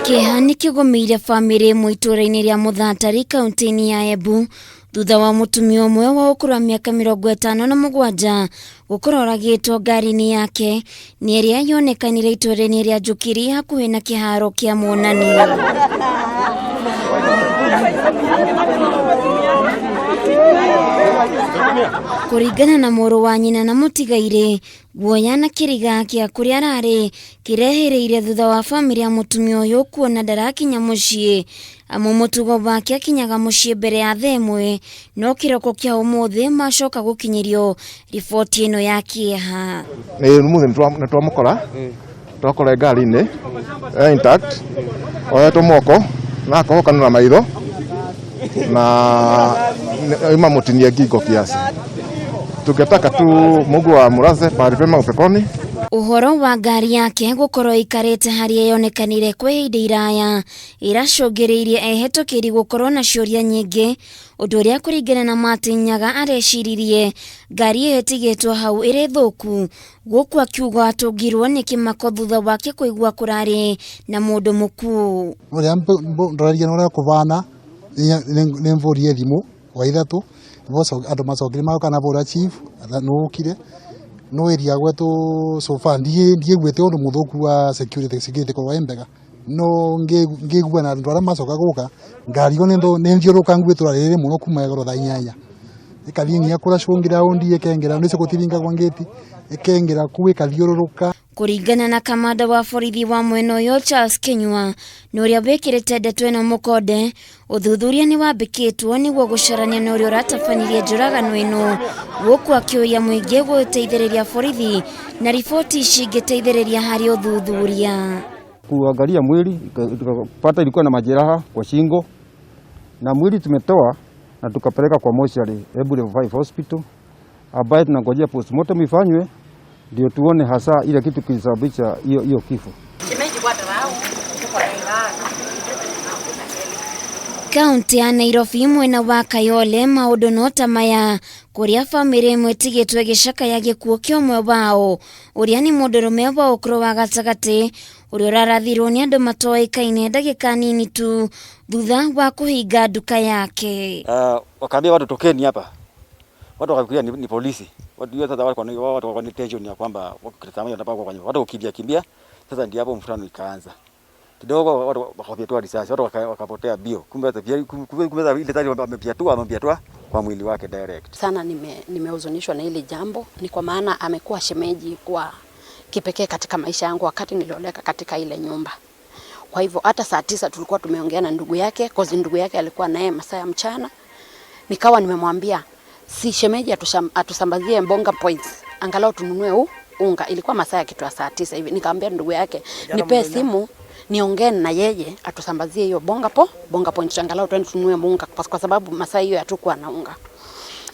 Kĩeha nĩ kĩgũmĩire bamĩrĩ ĩmwe itũũra-inĩ rĩa Mũthatari kaunti-inĩ ya Embu thutha wa mũtumia ũmwe wa ũkũrũ wa mĩaka 57 gũkorwo oragĩtwo ngari-inĩ yake nĩ ĩrĩa yonekanire itũũra-inĩ rĩa Njũkiri hakuhĩ na kĩharo kĩa monanio. Kũringana na mũrũ wa nyina na mũtigairĩ, guoya na kĩriga kĩa kũrĩa ararĩ kĩrehĩrĩire thutha wa bamĩrĩ ya mũtumia ũyũ kuona ndarakinya mũciĩ amu mũtugo wake akinyaga mũciĩ mbere ya thaa ĩmwe no kĩroko kĩa ũmũthĩ macoka gũkinyĩrio riboti ĩno ya kĩeha. Nĩ ũmũthĩ nĩ twamũkora twakora ngari-inĩ e intact oetwo moko na akohokanĩra maitho na ima mũtinie ngingo kiasi. Tungetaka tu Mungu amulaze pahali pema peponi. Ũhoro wa ngari yake gũkorwo ĩikarĩte harĩa yonekanire kwa ihinda iraya ĩracũngĩrĩirie ehetũkĩri gũkorwo na ciũria nyingĩ ũndũ ũrĩa kũringana na Martin Nyaga areciririe ngari ĩyo ĩtigĩtwo hau ĩrĩ thũku gũkũ akiuga atũngirwo nĩ kĩmako thutha wake kũigua kũrarĩ na mũndũ mũkuũ. Ũrĩa ndoraria na ũrĩa kũbana nĩ mvũrie thimũ wa ithatũ andũ macokire magoka na bũra chief nũkire no area gwetu so far ndiĩguĩte ũndũ mũthũku wa security security korwo ĩ mbega no ngĩigua na andũ arĩa macoka gũka ngari ĩyo nĩ nthiũrũrũkangu itũra rĩrĩ mũno kuma igũrũ thaa inyanya ĩkathiĩ nginya kũrĩa cũngĩra ĩkengera nĩcio gũtiringagwo ngĩti ĩkengera kuu ĩkathiũrũrũka. Kũringana na kamanda wa borithi wa mwena ũyũ Charles Kinyua na ũrĩa wĩkĩrĩte ndeto ĩno mũkonde, ũthuthuria nĩ wambĩkĩtwo nĩguo gũcarania na ũrĩa ũratabanirie njũragano ĩno gũkũ akĩũria mũingĩ gũteithĩrĩria borithi na riboti cingĩteithĩrĩria harĩ ũthuthuria. Kuangalia mwili tukapata ilikuwa na majeraha kwa shingo, na mwili tumetoa na tukapeleka kwa mochari Embu Level 5 Hospital, ambaye tunangojea postmortem ifanywe ndio tuone hasa ile kitu kilisababisha hiyo hiyo kifo. Kaunti ya Nairobi mwena wa Kayole maũndũ no ta maya kũrĩa bamĩrĩ ĩmwe ĩtigĩtwo ĩgĩcakaya gĩkuũ kĩa ũmwe wao ũrĩa nĩ mũndũrũme wa ũkũrũ wa gatagatĩ ũrĩa ũrarathirwo nĩ andũ matoĩkaine ndagĩka nini tu thutha wa kũhinga nduka yake. Wakaambia watu tokeni hapa, watu wakafikiria ni polisi. Watu hiyo sasa watu wako na tension ya kwamba wakitazama wanapakwa kwa nyumba, watu kukimbia kimbia. Sasa ndio hapo mvutano ikaanza kidogo, watu wakafyatua risasi, watu wakapotea bio, kumbe kumbe ile tayari wamefyatua kwa mwili wake direct. Sana nimehuzunishwa na hili jambo, ni kwa maana amekuwa shemeji kwa kipekee katika maisha yangu wakati nilioleka katika ile nyumba. Kwa hivyo hata saa 9 tulikuwa tumeongea na ndugu yake, cause ndugu yake alikuwa naye masaa ya mchana. Nikawa nimemwambia si shemeji atusambazie bonga points, angalau tununue unga. Ilikuwa masaa ya kitu ya saa 9 hivi. Nikamwambia ndugu yake nipe simu niongee na yeye atusambazie hiyo bonga points, angalau twende tununue unga, kwa sababu masaa hiyo hatukuwa na unga.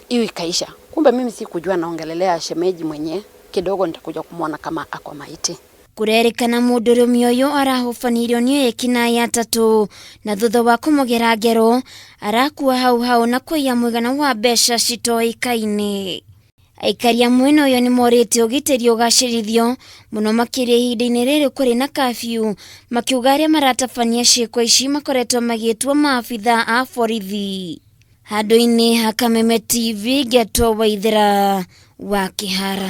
Hiyo ikaisha. Kumbe mimi sikujua naongelelea shemeji mwenye, kidogo nitakuja kumuona kama ako maiti. Kurerĩkana mũndũrũme ũyũ arahũbanirio nĩ ekinaĩ atatũ na thutha wa kũmũgera ngero arakua hau hau na kũiya mũigana wa mbeca citoĩkaine. Aikari a mwena ũyũ nĩmorĩtie ũgitĩri ũgacĩrithio mũno makĩria ihinda-inĩ rĩrĩ kũrĩ na kabiũ, makiuga arĩa maratabania ciĩko ici makoretwo magĩtua maabitha a borithi. Handũ-inĩ ha Kameme TV ngetwo Waithera wa Kĩhara.